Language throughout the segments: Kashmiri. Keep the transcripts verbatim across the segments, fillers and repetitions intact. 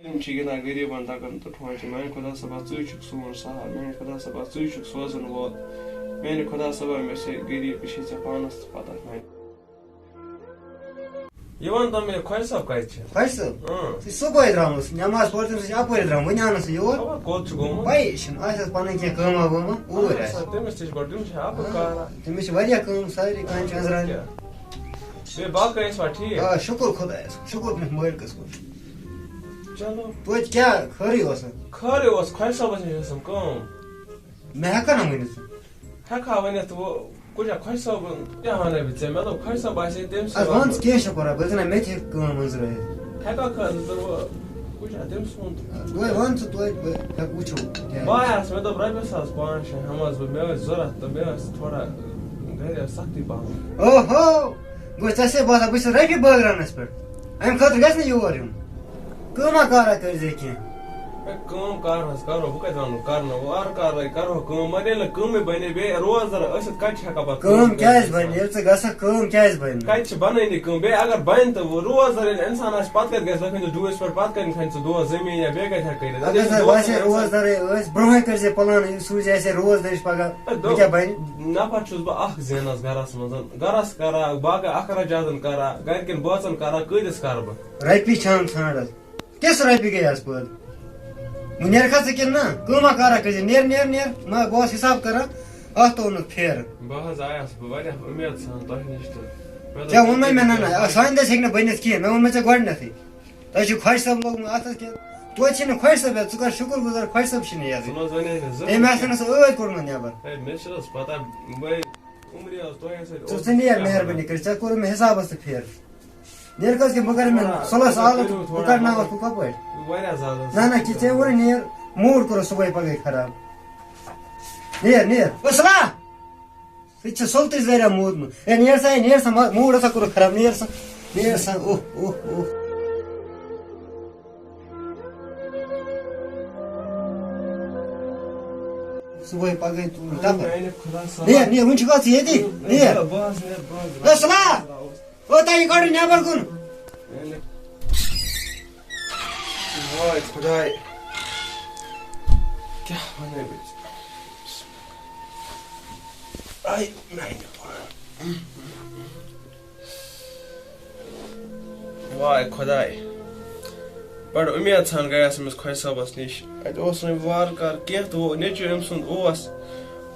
یِم چھِ گِنٛدان غریٖبَن دَگَن تہٕ ٹھونٛچہِ۔ میٛانہِ خۄدا صٲبا، ژٕے چھُکھ سون سہارٕ۔ میٛانہِ خۄدا صٲبا، ژٕے چھُکھ سوزَن وول۔ میٛانہِ خۄدا صٲبا، مےٚ چھے غریٖب، یہِ چھے ژےٚ پانَس تہٕ پَتہ۔ میٛانہِ یہِ وَن تہٕ مےٚ، خۄجہِ صٲب کَتہِ چھِ؟ خۄجہِ صٲب؟ اۭں۔ سُہ چھُ صُبحٲے درٛامُت، نٮ۪ماز پٔر تٔمۍ، سُہ چھُ اَپٲرۍ درٛامُت، وٕنہِ آو نہٕ سُہ یور۔ خبر کوٚت چھُ گوٚمُت؟ پَیی چھِنہٕ، آسٮ۪س پَنٕنۍ کینٛہہ کٲما وٲما، اوٗرۍ آسہِ۔ تٔمِس تہِ چھِ گۄڈٕ، تِم چھِ اَپُر کارا۔ تٔمِس چھِ واریاہ کٲم، سارے کامہِ چھِ أنٛزراونہِ۔ کیٛاہ؟ بیٚیہِ باقٕے ٲسوا ٹھیٖک؟ آ، شُکُر خۄدایَس کُن، شُکُر پنٛنِس مٲلکَس کُن۔ چلو۔ توتہِ کیٛاہ خٲرٕے اوسا؟ خٲرٕے اوس، خۄجہِ صٲبَس نِش ٲسٕم کٲم۔ مےٚ ہٮ۪کَکھ نہ ؤنِتھ ژٕ؟ ہٮ۪کہٕ ہا ؤنِتھ، وۄنۍ کُجا خۄجہِ صٲبُن کیٛاہ وَنَے بہٕ ژےٚ؟ مےٚ دوٚپ، خۄجہِ صٲب آسہِ ہے تٔمۍ سٕے اَدٕ وَن ژٕ، وَنُن۔ کینٛہہ چھُنہٕ پَرواے، بہٕ ژٕ نہ مےٚ تہِ ہیٚکہِ کٲم أنٛزرٲوِتھ۔ ہٮ۪کَکھ حظ، مےٚ دوٚپ، وۄنۍ کُجا تٔمۍ سُنٛد۔ وۄنۍ وَن ژٕ توتہِ، بہٕ ہٮ۪کہٕ وٕچھو کیٛاہ۔ بہٕ آیاس، مےٚ دوٚپ، رۄپیَس ساس پانٛژھ شےٚ ہٮ۪مہٕ حظ بہٕ، مےٚ ٲسۍ ضوٚرَتھ تہٕ مےٚ ٲس تھوڑا گَرِ ٲس سَختی پَہَم۔ اوہو! گوٚو ژےٚ چھے باسان بہٕ چھُس رۄپیہِ بٲگراونَس پٮ۪ٹھ؟ اَمہِ خٲطرٕ گژھِ نہٕ یور یُن۔ کٲما کارا کٔرۍ زِ کینٛہہ۔ ہے، کٲم کار حظ کَرو، بہٕ کَتہِ وَنہٕ کَرنہٕ؟ وارٕ کارَے کَرو کٲم، مگر ییٚلہِ نہٕ کٲمٕے بَنے، بیٚیہِ روزدَر ٲسِتھ کَتہِ چھِ ہٮ۪کان پَتہٕ کٲم کٔرِتھ؟ کیٛازِ بَنہِ؟ ییٚلہِ ژٕ گژھکھ، کٲم کیٛازِ بَنہِ؟ کَتہِ چھِ بَنٲنی کٲم؟ بیٚیہِ اگر بَنہِ تہٕ وۄنۍ روزدَر ییٚلہِ اِنسان آسہِ، پَتہٕ کَتہِ گژھِ لٔکھمٕتِس ڈوٗرِس پٮ۪ٹھ، پَتہٕ کَتہِ کھَنہِ سُہ دۄہَس زٔمیٖن یا بیٚیہِ کَتہِ ہٮ۪کہِ کٔرِتھ؟ اگر اَتہِ سا چھِ واسہِ دۄہَس روزدَرٕے ٲسۍ، برٛونٛہٕے کٔرۍ زِ پٕلان، یہِ سوٗزِ اَسہِ روزدَرِش پَگاہ، ہے، وۄنۍ کیٛاہ بَنہِ؟ نفر چھُس بہٕ اَکھ زینَس گَرَس منٛز، گَرَس کَران، باقٕے اخراجاتَن کَران، گَرِکٮ۪ن بٲژَن کَران، کۭتِس کَرٕ بہٕ؟ رۄپیہِ چھَم ژھانٛڈَس۔ کِس رۄپیہِ گٔیَس پٲدٕ؟ وۄنۍ نیرکھا ژٕ کِنہٕ نہ؟ کٲما کارا کٔرۍ زِ، نیر، نیر، نیر۔ نہ، بہٕ اوسُس حِساب کَران، اَتھ توٚو نہٕ پھیرٕ۔ بہٕ حظ آیاس، بہٕ واریاہ اُمید سان تۄہہِ نِش تہٕ مےٚ دوٚپ، ژےٚ ووٚنمَے مےٚ نہ، نہ، آ، سانہِ دٔسۍ ہیٚکہِ نہٕ بٔنِتھ کِہیٖنۍ۔ مےٚ ووٚن مےٚ ژےٚ گۄڈٕنٮ۪تھٕے۔ تۄہہِ چھُو خۄجہِ صٲب لوگمُت اَتھَس کیٛاہ؟ توتہِ چھِنہٕ خۄجہِ صٲب یَتھ، ژٕ کَر شُکُر گُزار، خۄجہِ صٲب چھِنہٕ یَتھ۔ ژٕ نہ حظ وَنے نہٕ زٕہٕنۍ۔ أمۍ آسہِ نہٕ سُہ ٲدۍ کوٚڑمُت نٮ۪بَر۔ ہے، مےٚ چھِ حظ پَتہ، بہٕ عُمرِ حظ تۄہہِ سۭتۍ ژٕ، اوسُس ژٕ نیر کیٛاہ مہربٲنی وَنان؟ کٔرِتھ، ژےٚ کوٚرُتھ مےٚ حِسابَس تہٕ پھیرٕ۔ نیر کٔژ کہِ بہٕ کَرٕ مےٚ تھوڑا، صُلَس تھوڑا آلہٕ، کٔرِو بہٕ تھوڑا کَرناوَتھ مطلب، بہٕ کَپٲرۍ؟ واریاہ زیادٕ حظ۔ نہ، نہ، کہِ ژےٚ ووٚنُے نیر، موٗڈ کوٚرُتھ صُبحٲے پَگہٲے خراب۔ نیر، نیر۔ او صلاح! ژٕ تہِ چھِ سُلتٕے زَریا موٗدمُت۔ ہے، نیر سا، ہے، نیر سا، مو-، موٗڈ ہسا کوٚرُکھ خراب، نیر سا، نیر سا، اوہ، اوہ، اوہ۔ صُبحٲے پَگہٲے تُل دَفتر۔ میٛانہِ خۄدا صٲبا۔ نیر، نیر، وٕنہِ چھُکھ ژٕ ییٚتی؟ نیر۔ بہٕ حظ نیرٕ، بہٕ حظ او صلاح! او، تَے یہِ کَڑُن نٮ۪بَر کُن۔ میٛانہِ، واے خۄداے، کیٛاہ وَنَے بہٕ ژےٚ؟ آے میٛانہِ پان۔ واے خۄداے، بَڑٕ اُمید سان گٔیَس أمِس خۄجہِ صٲبَس نِش۔ اَتہِ اوس نہٕ وارٕ کارٕ کینٛہہ تہٕ وۄنۍ نیٚچوٗ أمۍ سُنٛد اوس۔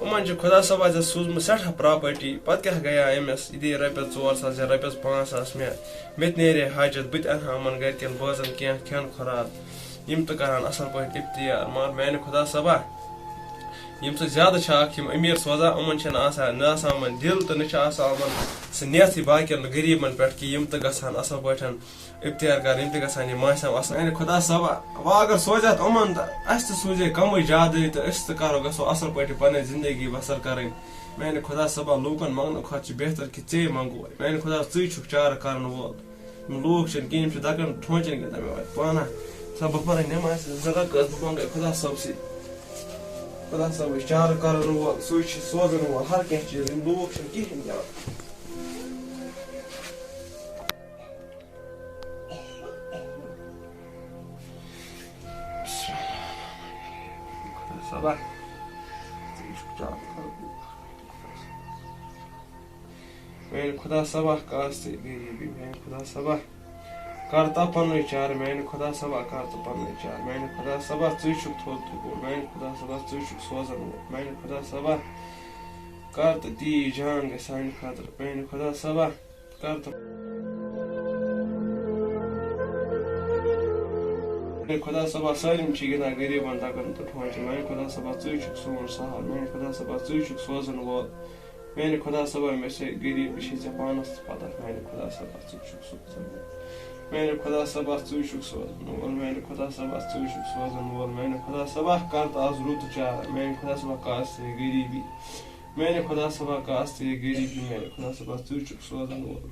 یِمَن چھِ خۄدا صٲبَس ژےٚ سوٗزمٕژ سٮ۪ٹھاہ پراپرٹی، پَتہٕ کیٛاہ گٔیو أمِس؟ یہِ دِیہِ رۄپیَس ژور ساس یا رۄپیَس پانٛژھ ساس مےٚ، مےٚ تہِ نیرِ ہے حاجت، بہٕ تہِ اَنہٕ ہا یِمَن گَرِکٮ۪ن بٲژَن کینٛہہ کھٮ۪ن خۄراک، یِم تہِ کَرٕہَن اَصٕل پٲٹھۍ اِفتِیار۔ مگر میٛانہِ خۄدا صٲبا، یِم سۭتۍ زیادٕ چھِ اَکھ یِم أمیٖر سوزان، یِمَن چھِنہٕ آسان، نہ آسان یِمَن دِل تہٕ نہ چھِ آسان یِمَن سُہ نیتھٕے باقیَن غریٖبَن پٮ۪ٹھ کہِ یِم تہِ گژھَن اَصٕل پٲٹھۍ اِفتِیار کَرٕنۍ، یِم تہِ گژھَن یہِ ماہِ صٲب اَصٕل۔ میٛانہِ خۄدا صٲبا، وۄنۍ اگر سوزٮ۪تھ یِمَن تہٕ اَسہِ تہِ سوٗزے کَمٕے زیادَے تہٕ أسۍ تہِ کَرو، گژھو اَصٕل پٲٹھۍ پَنٕنۍ زِندگی بَسَر کَرٕنۍ۔ میٛانہِ خۄدا صٲبا، لوٗکَن منٛگنہٕ کھۄتہٕ چھِ بہتر کہِ ژے منٛگو۔ میٛانہِ خۄدا، ژٕے چھُکھ چارٕ کَرَن وول۔ یِم لوٗکھ چھِنہٕ کِہیٖنۍ، یِم چھِ دَکَن ٹھونٛچَن گِنٛدان مےٚ وَتہِ پانہ۔ سا بہٕ پَرٕ نٮ۪ماز، زٕ رکعت بہٕ منٛگَے خۄدا صٲبسٕے۔ خۄدا صٲبٕے چھُ چارٕ کَرَن وول، سُے چھُ سوزَن وول، ہر کینٛہہ چیٖز۔ یِم لوٗکھ چھِنہٕ کِہیٖنۍ دِوان۔ خۄدا صٲبا، ژٕ چھُکھ چارٕ کَرَن وول۔ میٛانہِ خۄدا صٲبا، کاسہِ غریٖبی، میٛانہِ خۄدا صٲبا، کر تہٕ پننُے چارٕ، میٛانہِ خۄدا صٲبا، کر تہٕ پننُے چارٕ، میٛانہِ خۄدا صٲبا، ژٕے چھُکھ تھوٚد تہٕ بوٚڑ، میٛانہِ خۄدا صٲبا، ژٕے چھُکھ سوزن وول، میٛانہِ خۄدا صٲبا، کر تہٕ تیٖژ جان گژھِ سانہِ خٲطرٕ، میٛانہِ خۄدا صٲبا، کر تہٕ میٛانہِ خۄدا صٲبا، سٲلِم چھِ گِنٛدان غریٖبن دَکن تہٕ ٹھونٛچن، میٛانہِ خۄدا صٲبا، ژٕے چھُکھ سون سہارٕ، میٛانہِ خۄدا صٲبا، ژٕے چھُکھ سوزن وول۔ میٛانہِ خۄدا صٲبا، مےٚ چھے غریٖبی چھے ژےٚ پانَس تہِ پَتہ۔ میٛانہِ خۄدا صٲبا، ژٕے چھُکھ سوزَن وول۔ میٛانہِ خۄدا صٲبا، ژٕے چھُکھ سوزَن وول۔ میٛانہِ خۄدا صٲبا، ژٕے چھُکھ سوزَن وول۔ میٛانہِ خۄدا صٲبا، کر تہٕ آز رُت چارٕ۔ میٛانہِ خۄدا صٲبا، کاسہِ ژےٚ غریٖبی۔ میٛانہِ خۄدا صٲبا، کاسہِ ژےٚ غریٖبی۔ میٛانہِ خۄدا صٲبا، ژٕے چھُکھ سوزَن وول۔